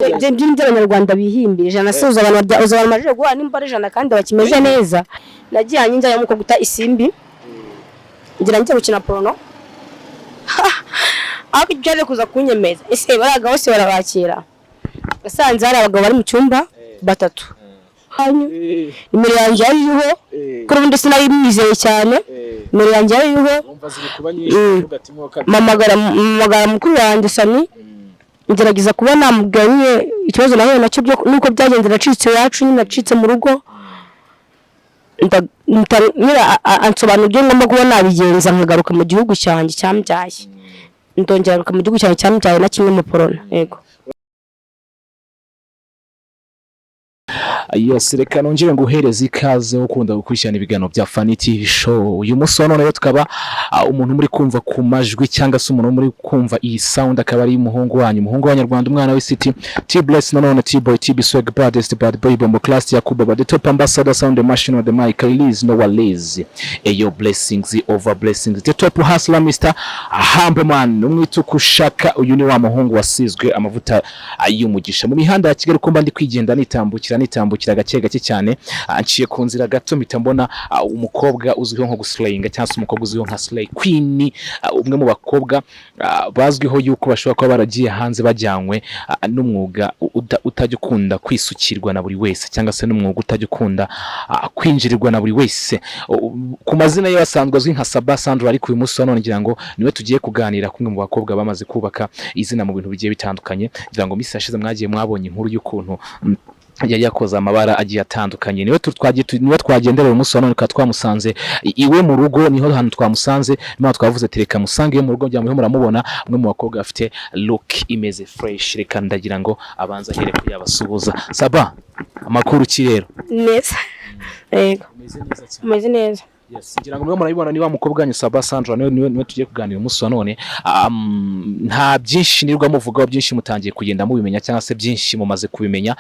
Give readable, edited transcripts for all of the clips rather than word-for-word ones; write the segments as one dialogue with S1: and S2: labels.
S1: Ibyo by'Abanyarwanda bihimbira 100 se uzi abantu barya, uzi abantu bamajije guhura nimba ari 100 kandi bakimeze neza. Nagiye njya mu guta isimbi, ngira njye gukina porno, ariko ibyo kuza kunyemeza ese baraga bose barabakira. Nasanze hari abagabo bari mu cyumba batatu, nimero yanjye yari iriho, kuri ubundi sinari mwizeye cyane. Nimero yanjye yari iriho.
S2: Wumva ziri kuba nyinshi, uvuga ati mwoka.
S1: Mpamagara mukuru wanjye Sani, ngerageza kuba namubwira nyine ikibazo nahuye nacyo nuko byagenze. Nacitse iwacu nyine, nacitse mu rugo, nyine ansobanura ibyo ngomba kuba nabigenza nkagaruka mu gihugu cyanjye cyambyaye. Ndongera ngaruka mu gihugu cyanjye cyambyaye na kimwe mu porno, yego.
S2: Yes, reka nongere nguhereze ikaze ukunda gukurikirana ibiganiro bya Fani TV Show. Uyu munsi wa none rero tukaba umuntu muri kumva ku majwi cyangwa se umuntu muri kumva iyi sound akaba ari umuhungu wanyu, umuhungu w'Abanyarwanda, umwana w'City, T Bless, nanone T Boy, T B Swag, baddest bad boy, bombo class, Yakuba, the top ambassador, sound machine on the mic, Liz Noah Liz. Eyo blessings over blessings. The top hustler, Mr. Humble Man, umwita uko ushaka. Uyu ni wa muhungu wasizwe amavuta y'umugisha. Mu mihanda ya Kigali uko mba ndi kwigenda nitambukira gake gake cyane, nciye ku nzira gato mpita mbona umukobwa uzwiho nko guslayinga cyangwa se umukobwa uzwiho nka slay queen, umwe mu bakobwa bazwiho yuko bashobora kuba baragiye hanze bajyanywe n'umwuga utajya ukunda kwisukirwa na buri wese cyangwa se n'umwuga utajya ukunda kwinjirirwa na buri wese. Ku mazina ye basanzwe azwi nka Saba Sandra, ariko uyu munsi wa none ngira ngo niwe tugiye kuganira, kumwe mu bakobwa bamaze kubaka izina mu bintu bigiye bitandukanye. Ngira ngo minsi yashize mwagiye mwabonye inkuru y'ukuntu yari yakoze amabara agiye atandukanye. Niwe twagendereye umunsi wa none, tukaba twamusanze iwe mu rugo. Niho hantu twamusanze, niho twavuze ati reka musange iwe mu rugo. Bya muramubona, umwe mu bakobwa bafite look imeze fresh. Reka ndagira ngo abanze ahere ko yabasuhuza. Saba, amakuru ki rero?
S1: Neza, yego.
S2: Umeze neza cyane?
S1: Umeze neza.
S2: Yes, ngira ngo murimo murabibona, ni wa mukobwa wanyu Saba Sandra, niwe tugiye kuganira umunsi wa none. Nta byinshi nirwa muvugaho, byinshi mutangiye kugenda mubimenya cyangwa se byinshi mumaze kubimenya.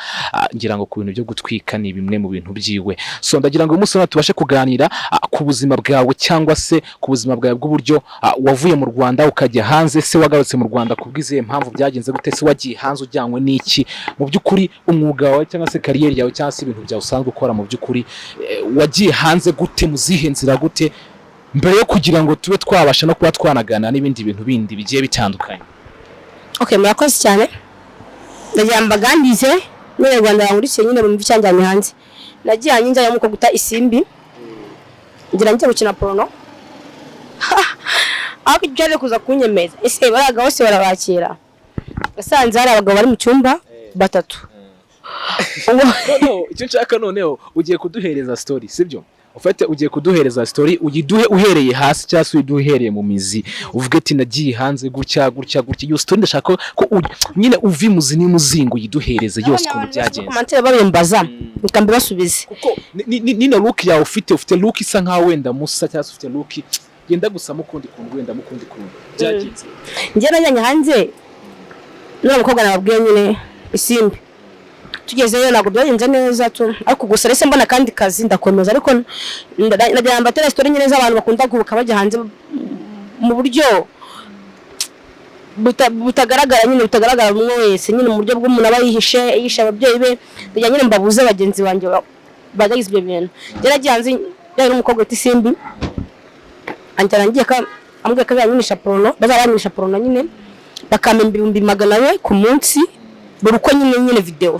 S2: Ngira ngo ku bintu byo gutwika ni bimwe mu bintu byiwe. So ndagira ngo uyu munsi wa none tubashe kuganira ku buzima bwawe cyangwa se ku buzima bwawe bw'uburyo wavuye mu Rwanda ukajya hanze. Se wagarutse mu Rwanda kubw'izihe mpamvu? Byagenze gute? Se wagiye hanze ujyanywe n'iki? Mu by'ukuri umwuga wawe cyangwa se career yawe cyangwa se ibintu byawe usanzwe ukora, mu by'ukuri wagiye hanze gute, mu zihe nzira, gute, mbere yo kugira ngo tube twabasha no kuba twanagana n'ibindi bintu bindi bigiye bitandukanye?
S1: Okay, murakoze cyane. Ndagira ngo mbaganirize n'Abanyarwanda bankurikiye nyine bumva icyanjyanye hanze. Nagiye hanze njya mu guta isimbi, ngira njye gukina porno, ariko ibyo kuza kunyemeza ese baraga bose barabakira. Nasanze hari abagabo bari mu cyumba batatu.
S2: Noneho icyo nshaka, noneho ugiye kuduhereza story, sibyo? Ufite ugiye kuduhereza story, uyiduhe uhereye hasi cyangwa se uyiduhe uhereye mu mizi, uvuge ati nagiye hanze gutya gutya gutya. Iyo story ndashaka ko nyine uva imuzi n'imuzingo, uyiduhereze yose ukuntu byagenze.
S1: Commentaire babimbaza, reka mbibasubize.
S2: Kuko nino look yawe ufite look isa nkaho wenda musa cyangwa se ufite look yenda gusa mukundi kuntu, wenda mukundi kuntu byagenze.
S1: Njye najyanye hanze n'uwo mukobwa nababwiye nyine isimbi. Tugezeyo ntabwo byagenze neza tu, ariko gusa rese mbona akandi kazi ndakomeza. Ariko ndagira mbatera story nyine z'abantu bakunda guhubuka bajya hanze mu buryo butagaragara nyine, butagaragara buri umwe wese nyine, mu buryo bw'umuntu aba yihishe, yishe ababyeyi be. Ndagira nyine mbabuze bagenzi banjye bagize ibyo bintu. Njye nagiye hanze njyanye n'umukobwa wita Isimbi, anjyana ngiye ka ambwiye ko azanyinisha porno, bazabanyinisha porno nyine bakampemba 400,000 ku munsi buri uko nyine video.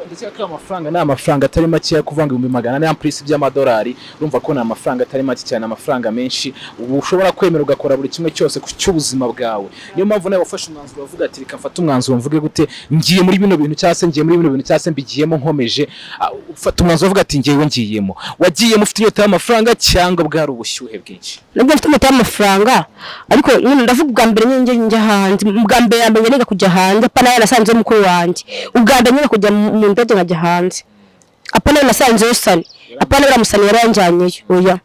S2: Ndetse ko amafaranga ni amafaranga atari make, kuvuga 400,000 en plus by'amadolari, urumva ko ni amafaranga atari make cyane, amafaranga menshi ubu ushobora kwemera ugakora buri kimwe cyose ku cy'ubuzima bwawe. Niyo mpamvu nawe wafashe umwanzuro wavuga ati reka mfate umwanzuro mvuge gute, ngiye muri bino bintu cyangwa se ngiye muri bino bintu cyangwa se mbigiyemo nkomeje. Ufata umwanzuro uvuga ati ngewe ngiyemo. Wagiyemo ufite inyota y'amafaranga cyangwa bwari ubushyuhe bwinshi?
S1: Nabwo mfite inyota y'amafaranga, ariko nyine ndavuga ubwa mbere nyine njya hanze, ubwa mbere ya mbere niga kujya hanze, apa nawe nasanzeyo mukuru wanjye. Ubwa mbere nyine kujya mu ndege nkajya hanze, apa nawe nasanzeyo Sani, apa nawe uriya yari yanjyanyeyo. Oya,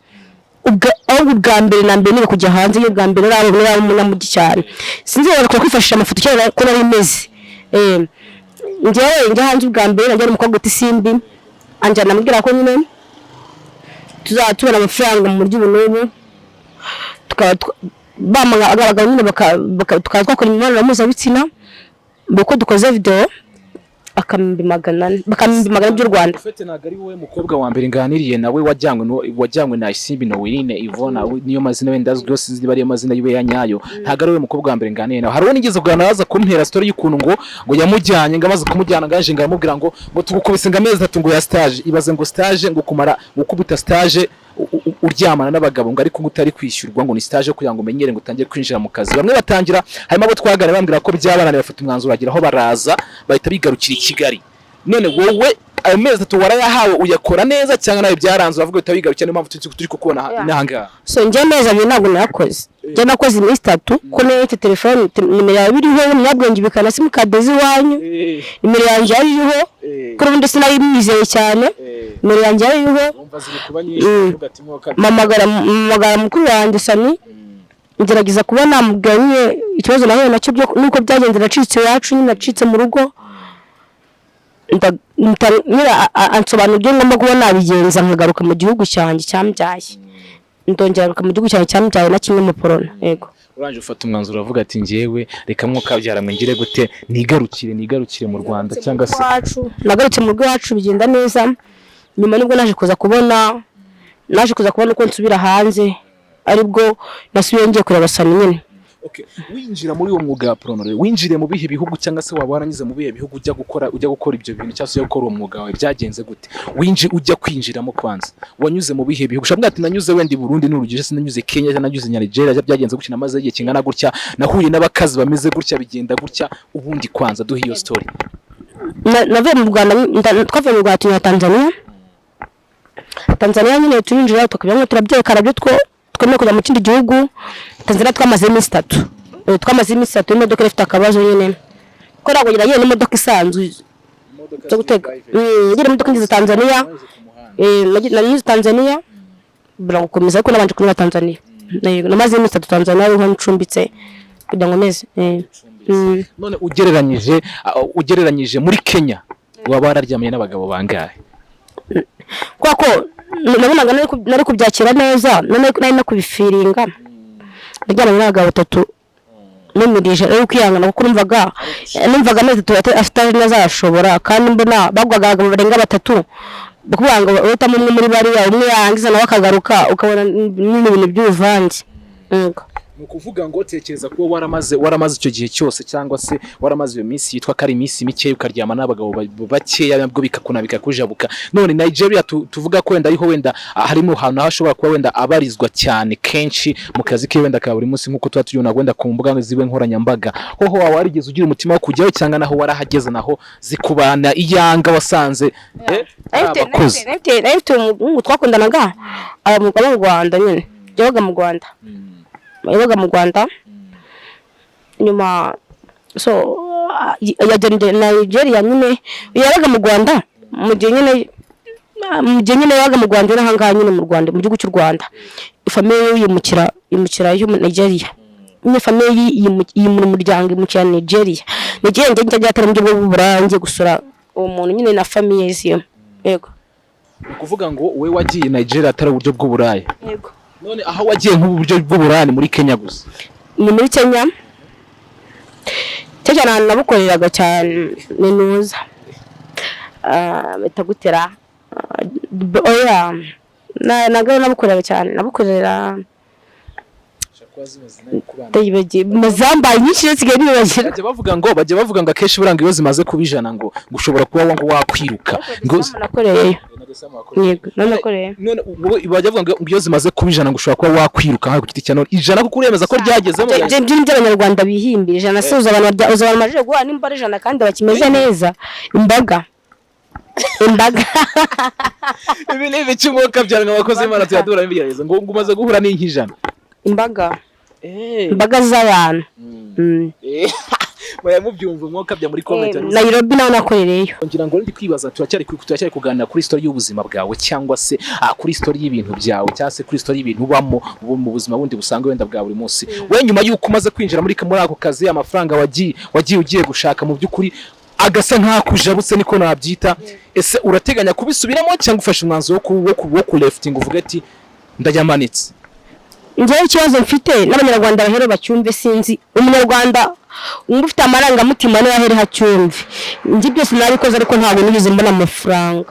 S1: ahubwo ubwa mbere na mbere niga kujya hanze, iyo bwa mbere nari umunyamujyi cyane, sinzi wenda kwifashisha amafoto cyane ko nari meze. Njyewe njya hanze ubwa mbere najyanye n'umukobwa wita Isimbi, anjyana ambwira ko nyine tuzaba tubona amafaranga mu buryo ubu n'ubu, tukaba abagabo nyine tukaba twakora imibonano mpuzabitsina. Uko dukoze video akambi 400, bakambi 400 by'u Rwanda.
S2: Ufite, ntabwo ari wowe mukobwa wa mbere nganiriye nawe wajyanywe na Isimbi Noeline Ivona, niyo mazina wenda azwi yose, niba ariyo mazina yiwe ya nyayo. Ntabwo ari wowe mukobwa wa mbere nganiriye nawe. Hari uwo nigeze kuganira, aza kumpera story y'ukuntu ngo yamujyanye, ngo amaze kumujyana ngaje ngo aramubwira ngo tugukubise ngo amezi 3 ngo ya stage. Ibaze ngo stage, ngo kumara gukubita stage uryamana n'abagabo, ngo ariko ngo utari kwishyurwa, ngo ni stage kugira ngo umenyere, ngo utangire kwinjira mu kazi. Bamwe batangira, harimo abo twaganiriye bambwira ko byabananiye, bafata umwanzuro bagera aho baraza bahita bigarukira i Kigali. None wowe ayo mezi 3 warayahawe uyakora neza, cyangwa nawe byaranze uravuga uhita wigarukira? Niyo mpamvu turi kukubona n'aha ngaha.
S1: So njye amezi 2 ntabwo nayakoze, njye nakoze iminsi 3, ko niyo mfite telefone, nimero yawe iriho, umunyabwenge ubikana simukadi z'iwanyu, nimero yanjye yari iriho, kuri ubundi sinari mwizeye cyane, nimero yanjye yari iriho.
S2: Wumva ziri kuba nyinshi, uvuga ati mwoka.
S1: Mpamagara mukuru wanjye Sani, ngerageza kuba namubwira nyine ikibazo nahuye nacyo nuko byagenze, nacitse iwacu nyine, nacitse mu rugo. Nyine ansobanura ibyo ngomba kuba nabigenza nkagaruka mu gihugu cyanjye cyambyaye. Ndongera ngaruka mu gihugu cyanjye cyambyaye na kimwe mu porona, yego.
S2: Urangije ufata umwanzuro uravuga ati: "Njyewe reka mwuka mwe ngire gute, nigarukire mu Rwanda", cyangwa se?
S1: Iwacu, nagarutse mu rugo iwacu bigenda neza. Nyuma nibwo naje kuza kubona uko nsubira hanze, aribwo nasubiye ngiye kureba Sani nyine.
S2: Okay. Winjira muri uwo mwuga wa porno rero, winjiriye mu bihe bihugu, cyangwa se waba waranyuze mu bihe bihugu ujya gukora ibyo bintu, cyangwa se ujya gukora uwo mwuga wawe? Byagenze gute? Ujya kwinjiramo kwanza wanyuze mu bihe bihugu? Ushobora kuvuga ati: "Nanyuze wenda i Burundi ni urugero, se nanyuze Kenya, cyangwa nanyuze Nigeria, byagenze gutya, namaze igihe kingana gutya, nahuye n'abakazi bameze gutya, bigenda gutya." Ubundi kwanza duhe iyo story.
S1: Navuye mu Rwanda, twavuye mu Rwanda tunyura Tanzania. Tanzania nyine turinjira, tukabiyamo, turabyerekana byo two twemeye kujya mu kindi gihugu. Tanzania twamaze iminsi 3. Twamaze iminsi 3, imodoka ifite akabazo nyine, ko ntabwo nagiye n'imodoka isanzwe zo gutega. Nagiye n'imodoka ngeze Tanzania. Nanyuze Tanzania biragukomeza, ariko nabanje kunyura Tanzania. Namaze iminsi 3 Tanzania, ariho ncumbitse kugira ngo meze.
S2: None ugereranyije muri Kenya waba wararyamanye n'abagabo bangahe?
S1: Kubera ko nabonaga nari kubyakira neza, nari no kubifiringa, naryamanye n'abagabo batatu nimirije, ari kwihangana, kuko numvaga amezi 3 afite ntazayashobora, kandi mbona bagwaga abagabo barenga batatu, kuvuga ngo uhitamo umwe muri bariya, umwe yarangiza nawe akagaruka, ukabona nyine ibintu by'uruvange. Yego.
S2: Ni ukuvuga ngo tekereza kuba waramaze icyo gihe cyose, cyangwa se waramaze iyo minsi yitwa ko ari iminsi mikeya, ukaryama n'abagabo bakeya, nabwo bikakuna bikakujabuka. None Nigeria tuvuga ko wenda ariho wenda harimo ahantu hashobora kuba wenda abarizwa cyane kenshi mu kazi ke wenda ka buri munsi, nk'uko tuba tubibona wenda ku mbuga ziwe nkoranyambaga, hoho waba warigeze ugira umutima wo kujyayo, cyangwa naho warahageze naho zikubana iyanga, wasanze ari abakozi?
S1: Nari mfite umuhungu twakundanaga, aba mu Rwanda nyine, yabaga mu Rwanda, yabaga mu Rwanda. Nyuma so yajya Nigeria nyine, yabaga mu Rwanda mu gihe nyine yabaga mu Rwanda n'aha ngaha nyine mu Rwanda, mu gihugu cy'u Rwanda, famille ye yimukira yo muri Nigeria nyine, famille ye yimura umuryango, imukira Nigeria. Nigeria njye njya atari mu buryo bw'uburaya, ngiye gusura uwo muntu nyine na famille ziwe, yego.
S2: Ni ukuvuga ngo wowe wagiye Nigeria atari uburyo bw'uburaya?
S1: Yego.
S2: None aho wagiye nk'ubu buryo bw'uburaya ni muri Kenya gusa?
S1: Ni muri Kenya. Cyo cyane ahantu nabukoreraga cyane ni nuza bita gutera. Oya, ntabwo nabukoreraga cyane, nabukorera, ndayibagiye, zambaye nyinshi nsigaye nibagira.
S2: Bajya bavuga ngo akenshi buranga iyo zimaze kuba 100 ngo ushobora kuba ngo wakwiruka ngo
S1: Nakoreyeyo, yego, nakoreye.
S2: None wowe bajya bavuga ngo iyo zimaze kuba 100 ngo ushobora kuba wakwiruka nkawe ku giti cya. None 100 kuko uremeza ko ryagezemo?
S1: Ibyo ni by'Abanyarwanda bihimbira 100 se? Uzi abantu uzi abantu bamajije guhura nimba ari 100 kandi bakimeze neza? Imbaga, imbaga.
S2: Ibi ni ibice umwuka byanga abakozi b'Imana tuyadura bigerageza ngo umaze guhura n'inka 100.
S1: Imbaga, imbaga z'abantu.
S2: Muraya mubyumva, umwuka bya muri comment.
S1: Nairobi nawe nakorereyo.
S2: Ngira ngo ndi kwibaza, turacyari kuganira kuri story y'ubuzima bwawe, cyangwa se kuri story y'ibintu byawe, cyangwa se kuri story y'ibintu ubamo mu buzima bundi busanzwe wenda bwa buri munsi. We nyuma y'uko umaze kwinjira muri ako kazi, amafaranga wagiye ugiye gushaka mu by'ukuri agasa nk'akujabutse, niko nabyita, ese urateganya kubisubiramo, cyangwa ufashe umwanzuro wo ku lefting uvuga ati: "Ndayamanitse"?
S1: Njyewe ikibazo mfite n'Abanyarwanda bahere bacyumve, sinzi Umunyarwanda wumva ufite amarangamutima niwe ahere hacyumve. Njye byose nabikoze, ariko ntabwo nigeze mbona amafaranga.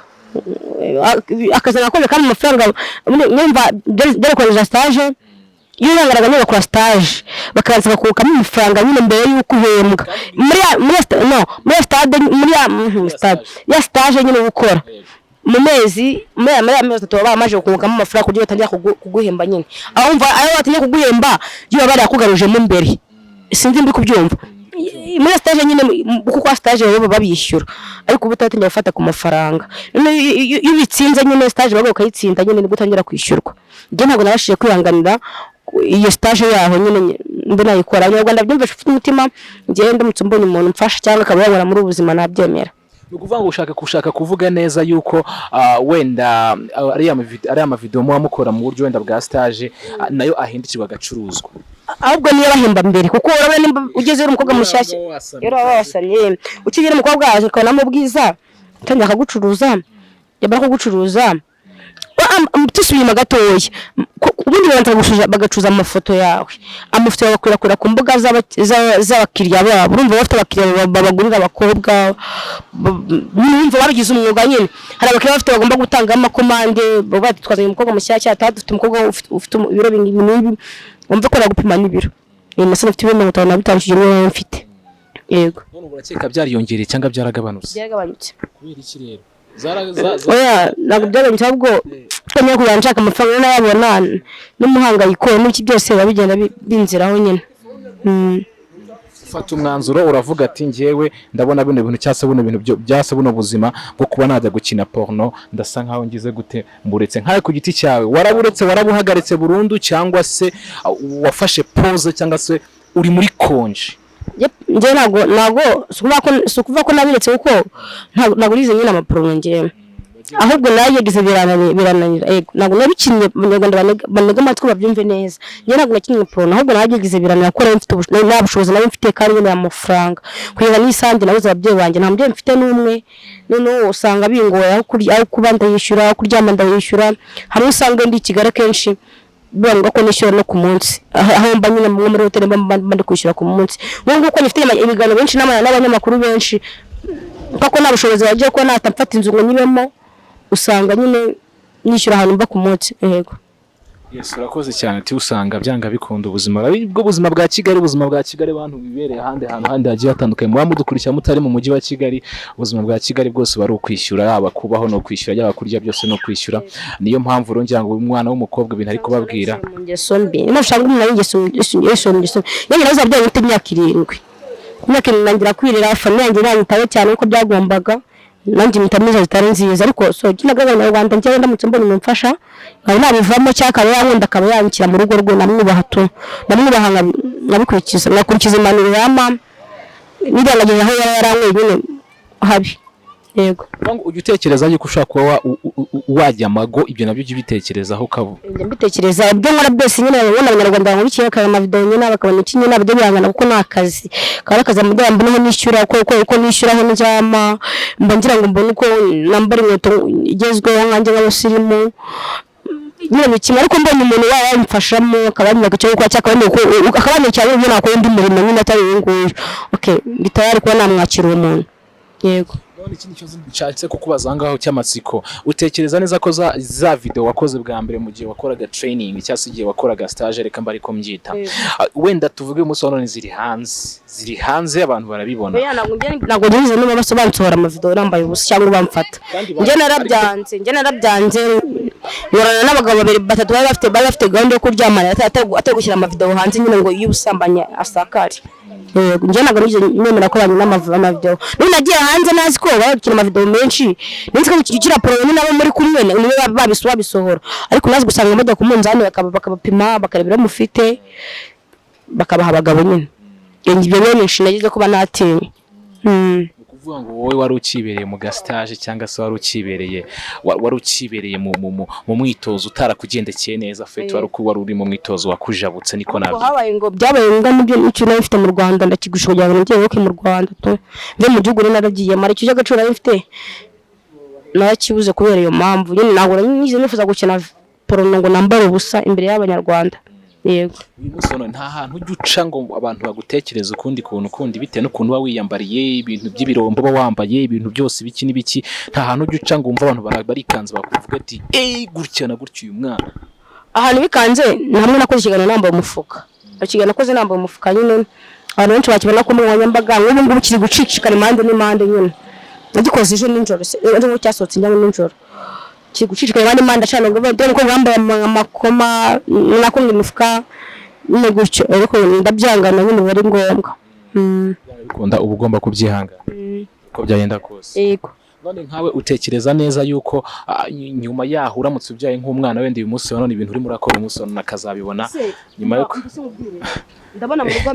S1: Akazi nakoze kandi amafaranga numva byarekoresha stage, iyo urangaraga nyine bakora stage bakaza bakukamo amafaranga nyine mbere y'uko uhembwa muri ya- muri ya sta- no muri ya stade, muri ya stade ya stage nyine gukora mu mezi, muri aya mezi 3 baba bamaze kungukamo amafaranga kugira batangira kuguhemba nyine. Aho umva ayo batangiye kuguhemba iyo baba barakugarujemo mbere, sinzi mbi kubyumva. Muri stage nyine, kuko kwa stage rero baba babishyura, ariko ubu utatangira gufata ku mafaranga. Noneho iyo ubitsinze nyine stage baguha ukayitsinda nyine, nibwo utangira kwishyurwa. Njye ntabwo nabashije kwihanganira iyo stage yaho nyine mbe nayikora. Abanyarwanda byumvishe ufite umutima, njyewe ndamutse mbonye umuntu mfasha cyangwa akaba yabona muri ubu buzima nabyemera.
S2: Ni ukuvuga ngo ushaka kuvuga neza yuko wenda ariya mavideo muba mukora mu buryo wenda bwa stage, nayo ahindukirwa agacuruzwa.
S1: Ahubwo niyo bahemba mbere, kuko urabona nimba ugeze uri umukobwa mushyashya rero waba wasamye, ukigera umukobwa waje ukabonamo ubwiza, utangira akagucuruza, yamara kugucuruza, dusubiye inyuma gatoya, ubundi babanza bagacuruza amafoto yawe, amafoto yawe bakwirakwira ku mbuga z'abakiriya babo. Urumva bafite abakiriya babagurira abakobwa, urumva babigize umwuga nyine. Hari abakiriya bafite bagomba gutanga amakomande, baba bati: "Twazanye umukobwa mushyashya, dufite umukobwa ufite ibiro ibi n'ibi." Wumve ko nagupima n'ibiro. Nasore mfite ibiro 55, icyo gihe niyo mfite, yego.
S2: None ubu urakeka byariyongereye cyangwa byaragabanutse?
S1: Byaragabanutse.
S2: Kubera iki rero?
S1: Oya, ntabwo byagabanutse, ahubwo niyo kugira nshaka amafaranga nayabona n'umuhangayiko n'iki byose biba bigenda binziraho nyine.
S2: Fata umwanzuro uravuga ati: "Njyewe ndabona bino bintu cyangwa se buno bintu byase buno buzima bwo kuba najya gukina porno, ndasa nkaho ngize gute, mburetse." Nkawe ku giti cyawe, waraburetse, warabuhagaritse burundu, cyangwa se wafashe pause, cyangwa se uri muri congé?
S1: Yep, njyewe ntabwo si ukuvuga ko nabiretse, kuko ntabwo nize nyine amaporno njyewe, ahubwo nayigize birananira. Yego, ntabwo nabikinnye. Abanyarwanda banega amatwi babyumve neza, njyewe ntabwo nakinnye porno, ahubwo nayigize birananira kuko nari mfite nta bushobozi nari mfite kandi nkeneye amafaranga. Kugeza n'isange nabuze ababyeyi banjye, nta mubyeyi mfite n'umwe. Noneho usanga bingoye, aho kurya, aho kuba ndayishyura, aho kuryama ndayishyura. Hamwe usanga ndi i Kigali akenshi biba ngombwa ko nishyura no ku munsi, aho mba nyine mwe muri hoteli mba ndi kwishyura ku munsi. Nk'ubu nguko nifite ibiganiro benshi n'abanyamakuru benshi, kuko nta bushobozi bagiye kuba nahita mfata inzu ngo nyibemo, usanga nyine nishyura ahantu mba ku munsi, yego.
S2: Yes, urakoze cyane. Ati usanga byanga bikunda ubuzima bwo buzima bwa Kigali, ubuzima bwa Kigali, abantu bibereye ahandi hantu handi hagiye hatandukanye, muba mudukurikira mutari mu mujyi wa Kigali, ubuzima bwa Kigali bwose bari ukwishyura, yaba kubaho no kwishyura, yaba kurya byose no kwishyura. Niyo mpamvu rero ngira ngo uyu mwana w'umukobwa ibintu ari kubabwira.
S1: Mu ngeso mbi, niyo usanga umuntu ari ingeso mbi. Nanjye nabuze ababyeyi mfite imyaka 7. Imyaka 7 ntangira kwirera, famille yanjye iranyitaho cyane uko byagombaga, nanjye mpitamo izo zitari nziza. Ariko so kinaga Abanyarwanda, njyewe ndamutse mbonye umuntu umfasha nkaba nabivamo, cyangwa akaba yankunda akaba yanshyira mu rugo rwe, namwubaha tu, ndamwubaha, nkabikurikiza, nkakurikiza impanuro yampa, nirengagije aho yaba yaranyweye nyine habi, yego.
S2: Ngo ujya utekereza yuko ushobora kuba wajya amago, ibyo nabyo ujya ubitekerezaho ukaba
S1: Njya mbitekereza. Ibyo nkora byose nyine, babona Abanyarwanda bankurikiye bakareba amavideo nyine, bakabona iki nyine, bajya bihangana kuko ni akazi, kaba ari akazi. Amadorari mbonaho nishyura, uko nishyura aho ndyama, mba ngira ngo mbone uko nambara inkweto igezweho nkanjye nk'abasirimu nyine, ni kimwe. Ariko mbonye umuntu waba yamfashamo, akaba yanyereka icyo gukora, cyangwa akaba yanyereka ibyo nakora undi murimo nyine atari uyu nguyu, okay, ndi tayari kuba namwakira uwo muntu, yego.
S2: None ikindi kibazo nshatse kukubaza aha ngaho cy'amatsiko: utekereza neza ko za video wakoze bwa mbere mu gihe wakoraga training cyangwa se igihe wakoraga stage, reka mba ariko mbyita, wenda tuvuge umunsi wa none ziri hanze abantu barabibona?
S1: Oya, ntabwo nigeze niba basobanura amavideo nambaye ubusa cyangwa bamfata. Njye narabyanze, nkorana n'abagabo babiri batatu bari bafite gahunda yo kuryamana atari gushyira amavideo hanze nyine ngo iyo ubusambanyi asakare. Yego, njye ntabwo nigeze nemera ko banyina amavideo. N'ubu nagiye hanze nazi ko bakina amavideo menshi, nzi ko gukira porno nabo muri kumwe niwe babisohora, ariko nazi gusanga bajya ku munzani bakabapima, bakareba ibiro mufite, bakabaha abagabo nyine. Ibyo rero ni inshinga nagize kuba natinye.
S2: Ni ukuvuga ngo wowe wari ukibereye mu ga stage, cyangwa se wari ukibereye mu mwitozo utarakugendekeye neza fete, wari uri mu mwitozo wakujabutse, niko
S1: Ubwo
S2: nabyita.
S1: Habaye ngo byabaye ngombwa n'ibyo icyo nari mfite mu Rwanda ndakigurisha kugira ngo nongere woke mu Rwanda tu mve mu gihugu. Rero naragiye mara icyo cy'agaciro nari mfite narakibuze kubera iyo mpamvu nyine. Ntabwo nigeze nifuza gukina porno ngo nambare ubusa imbere y'Abanyarwanda. Yego.
S2: Uyu munsi wa none nta hantu ujya uca ngo abantu bagutekereze ukundi kuntu kundi, bitewe n'ukuntu uba wiyambariye, ibintu by'ibirombo uba wambaye, ibintu byose biki n'ibiki. Nta hantu ujya uca ngo wumve abantu barikanze, bakuvuga ati: "Eee, gutya na gutya uyu mwana"?
S1: Ahantu bikanze ni hamwe nakoze ikiganiro nambaye umufuka. Ikiganiro nakoze nambaye umufuka nyine, abantu benshi bakibona ku nkoranyambaga. Nk'ubu ngubu kiri gucicikana impande n'impande nyine. Nagikoze ejo nijoro se, ejo ngo cyasohotse njyamo nijoro, kiri gucicikana impande n'impande acana ngo dore ko bambaye amakoma, nako ngo imifuka nyine gutyo, ariko ndabyangana nyine, biba ari ngombwa.
S2: Bikunda, uba ugomba kubyihangana uko byagenda kose.
S1: Yego.
S2: None nkawe utekereza neza yuko nyuma yaho uramutse ubyaye nk'umwana, wenda uyu munsi wa none ibintu urimo urakora umunsi wa none akazabibona nyuma yo
S1: Ndabona mu rugo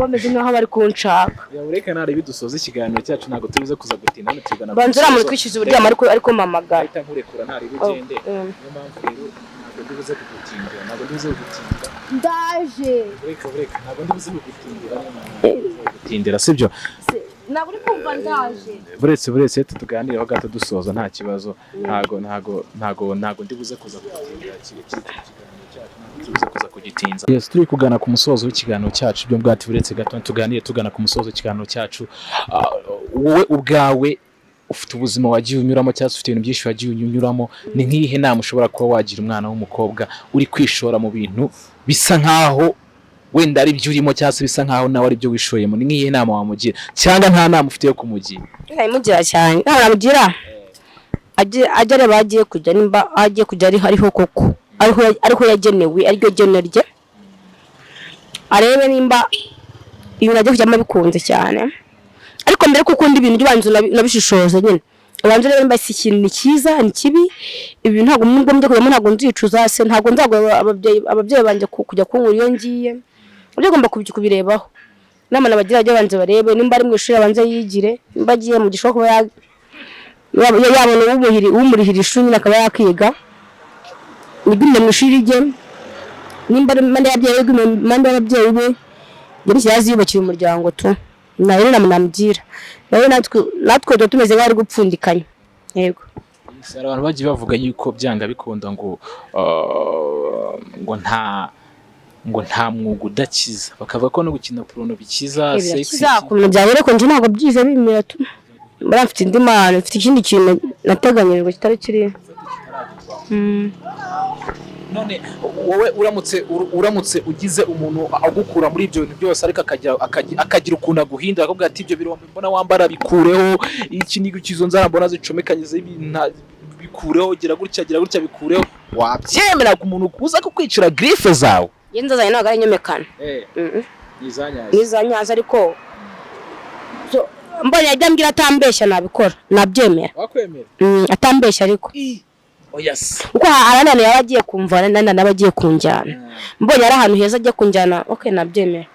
S1: bameze nkaho bari kunshaka.
S2: Reka narebe dusoza ikiganiro cyacu, ntabwo tubuze kuza gutinda hano, tugana ku
S1: Banza uriya muntu
S2: musozo.
S1: twishyuza uburyamo, ariko mpamagara.
S2: Ahita nkurekura, ntarebe
S1: Oh,
S2: ugende. Niyo mpamvu rero ntabwo ndibuze kugutindira, ntabwo ndibuze kugutindira.
S1: Ndaje.
S2: Reka, reka, ntabwo ndibuze kugutindira, niyo mpamvu ntabwo ndibuze kugutindira, sibyo?
S1: Ntabwo uri kumva, ndaje.
S2: Buretse tuganireho gato dusoza, nta kibazo. Ntago ndibuze kuza kugutindira ikiganiro cyacu, ntabwo tubuze kuza kugitinza. Yes, turi kugana ku musozo w'ikiganiro cyacu. Byo bwati, buretse gato tuganire tugana ku musozo w'ikiganiro cyacu. Wowe ubwawe ufite ubuzima wagiye unyuramo, cyangwa se ufite ibintu byinshi wagiye unyuramo. Ni nk'iyihe nama ushobora kuba wagira umwana w'umukobwa uri kwishora mu bintu bisa nkaho wenda ari byo urimo, cyangwa se bisa nkaho nawe ari byo wishoyemo? Ni nk'iyihe nama wamugira, cyangwa nta nama ufite yo kumugira?
S1: Ndayimugira cyane. Ntabwo namugira, ajye areba aho agiye kujya, nimba aho agiye kujya ari hariho koko, ariho yagenewe, ariryo geno rye. Arebe nimba ibintu agiye kujyamo bikunze cyane. Ariko mbere ko ukunda ibintu, ujye ubanza unabishishoze nyine, ubanza urebe nimba si ikintu ni cyiza, ni kibi. Ibi ntabwo nubwo njya kujyamo ntabwo nzicuza se, ntabwo nzagora ababyeyi banjye kujya kunkura iyo ngiye. Ibyo ugomba kubirebaho. Inama nabagira, bajye banza barebe nimba ari mu ishuri, abanze yigire. Nimba agiye mu gishobora kuba yabona umurihira ishuri nyine, akaba yakiga, yigumye mu ishuri rye. Nimba ari impande y'ababyeyi be, yigume impande y'ababyeyi be. Njye yaziyubakira umuryango tu. Nayo nama namugira nayo, natwe tuba tumeze nk'abari gupfundikanya. Yego.
S2: Hari abantu bagiye bavuga yuko byanga bikunda ngo ngo nta mwuga udakiza, bakavuga ko no gukina porno bikiza, sex.
S1: Birakiza ukuntu byabera, ariko njye ntabwo byize bimera tu. Mbona mfite indi mpano, mfite ikindi kintu nateganyirijwe kitari kiriya.
S2: None wowe uramutse ugize umuntu agukura muri ibyo bintu byose, ariko akagira ukuntu aguhindura, akakubwira ati: "Ibyo birombe mbona wambara bikureho, iki n'iki, izo nzara mbona zicomekanye bikureho, gira gutya, gira gutya, bikureho," wabyemera ku muntu uza kukwicira griffe zawe?
S1: Njye nzazanye ntabwo ari inyomekano.
S2: Ni izanyazo.
S1: N'izanyazo, ariko so, mbonye ajya ambwira atambeshya, nabikora, nabyemera.
S2: Wakwemera?
S1: Atambeshya ariko.
S2: Oya se.
S1: Kuko hari ahantu yaba agiye kumva nandi naba agiye kunjyana, mbonye ari ahantu heza agiye kunjyana, ok, nabyemera.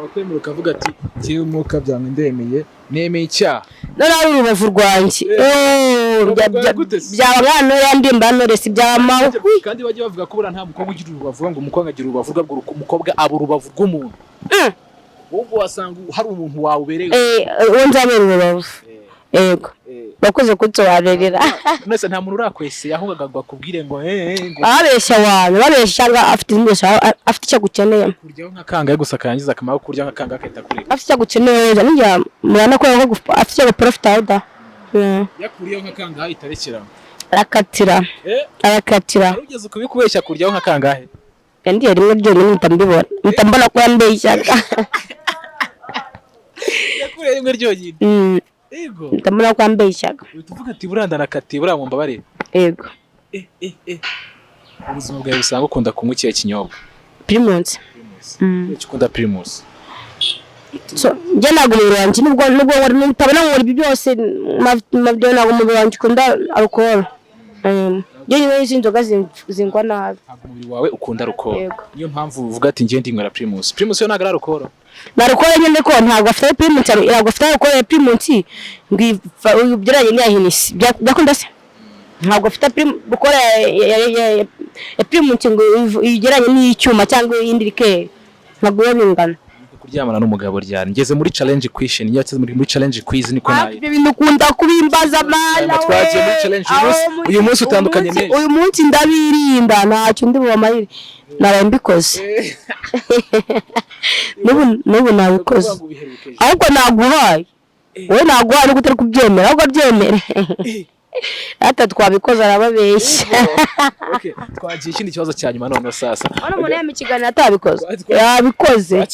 S2: Wakwemera ukavuga ati: "Njyewe umwuka byanjye ndemeye, nemeye icyaha"?
S1: Noneho ari urubavu rwanjye. Oh,
S2: Urubavu rwawe gute se?
S1: Byaba nk'ahantu yandimba Knowless, byaba mawe.
S2: Kandi bajya bavuga ko buriya nta mukobwa ugira urubavu, ngo umukobwa agira urubavu rwe, umukobwa aba urubavu rw'umuntu. Wowe wasanga hari umuntu wawe ubereye.
S1: Uwo nzabera urubavu, yego, bakoze kunsobanurira.
S2: None nta muntu urakweseye ahubwo akakubwire ngo ngo
S1: Ababeshya wanyu babeshya, cyangwa afite izindi, afite icyo agukeneye.
S2: Kuryaho nka kangahe gusa, karangiza akamaro kurya nka kangahe akahita kureka?
S1: Afite icyo agukeneye, nijya murabona ko afite icyo aguprofita da.
S2: Yakuriyeho nka kangahe ahita arekera?
S1: Arakatira. Arakatira.
S2: Wari ugeze kubikubeshya kuryaho nka kangahe?
S1: Yandiye rimwe ryonyine, mpita mbibona, mpita mbona ko yambeshyaga.
S2: Yakuriyeho rimwe ryonyine? Yego.
S1: Mpita mbona ko yambeshyaga.
S2: Uhita uvuga ati: "Buriya ndanakatiye, buriya mumbabarire."
S1: Yego.
S2: Ubuzima bwawe usanga ukunda kunywa ikihe kinyobwa?
S1: Primus.
S2: Kuki ukunda Primus?
S1: So njye ntabwo umubiri wanjye, nubwo utabona nkora ibi byose, mabyo, ntabwo umubiri wanjye ukunda alcohol. Njye nyine izi nzoga zingwa nabi.
S2: Ntabwo umubiri wawe ukunda alcohol?
S1: Yego.
S2: Niyo mpamvu uvuga ati: "Njye ndinywera Primus." Primus yo ntabwo ari alcohol.
S1: Na alcohol nyine ko ntabwo afite Primus, ntabwo afite alcohol ya Primus ngo ugereranye n'iya Hennessy. Byakunda se? Ntabwo afite alcohol ya Primus ngo uyigereranye n'iy'icyuma cyangwa iyindi liqueur, ntabwo biba bingana.
S2: Kuryamana n'umugabo ryari? Ngeze muri challenge question, iyo ngeze muri challenge quiz niko nayo.
S1: Ibyo bintu ukunda kubimbaza, mana we.
S2: Twagiye muri challenge uyu munsi.
S1: Aho
S2: Uyu munsi utandukanye n'ejo.
S1: Uyu munsi ndabirinda, ntacyo ndi bubamarire. Naraye mbikoze, n'ubu nabikoze. Ahubwo naguhaye wowe, naguhaye nubwo utari kubyemera, ahubwo byemere rata, twabikoze, arababeshya.
S2: Okay, twagiye ikindi kibazo cya nyuma none sasa.
S1: Hano umuntu yama ikiganiro atabikoze, yabikoze.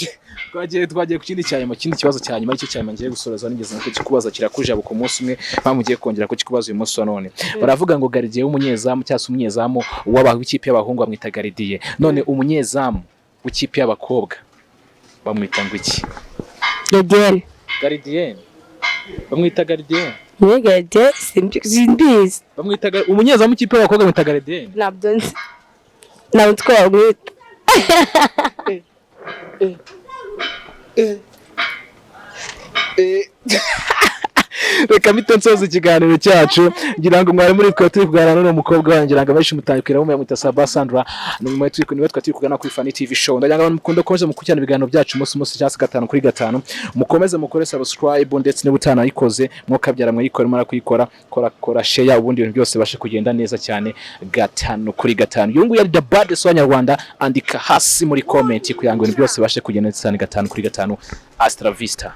S2: Twagiye ku kindi cya nyuma, ikindi kibazo cya nyuma, aricyo cya nyuma ngiye gusoreza. Nigeze no kukikubaza kirakujabuka umunsi umwe, mpamvu ngiye kongera kukikubaza uyu munsi wa none. Baravuga ngo gardien w'umunyezamu cyangwa se umunyezamu w'ikipe y'abahungu bamwita gardien. None umunyezamu w'ikipe y'abakobwa bamwita ngo iki?
S1: Gardien.
S2: Gardien, bamwita gardien.
S1: Niwe gardien, simbizi.
S2: Bamwita umunyezamu w'ikipe y'abakobwa bamwita gardien.
S1: Ntabyo nzi, ntabwo nzi ko bamwita.
S2: Reka mpite nsoza ikiganiro cyacu. Ngira ngo mwari muri twe turi kuganira n'uno mukobwa wanjye, ngira ngo abenshi mutayikira mumwita Saba Sandra. Ni nyuma turi niwe twari turi kuganira kuri Fani TV Show. Ndagira ngo abantu mukunda gukomeza mukurikirana ibiganiro byacu umunsi umunsi cyangwa se gatanu kuri gatanu, mukomeze mukore subscribe, ndetse niba utanayikoze mwokabyara mwayikore, mara kuyikora kora kora share, ubundi ibintu byose bashe kugenda neza cyane gatanu kuri gatanu. Uyu nguyu yari the baddest w'Abanyarwanda. Andika hasi muri comment kugira ngo ibintu byose bashe kugenda neza cyane gatanu kuri gatanu. Hasta la vista.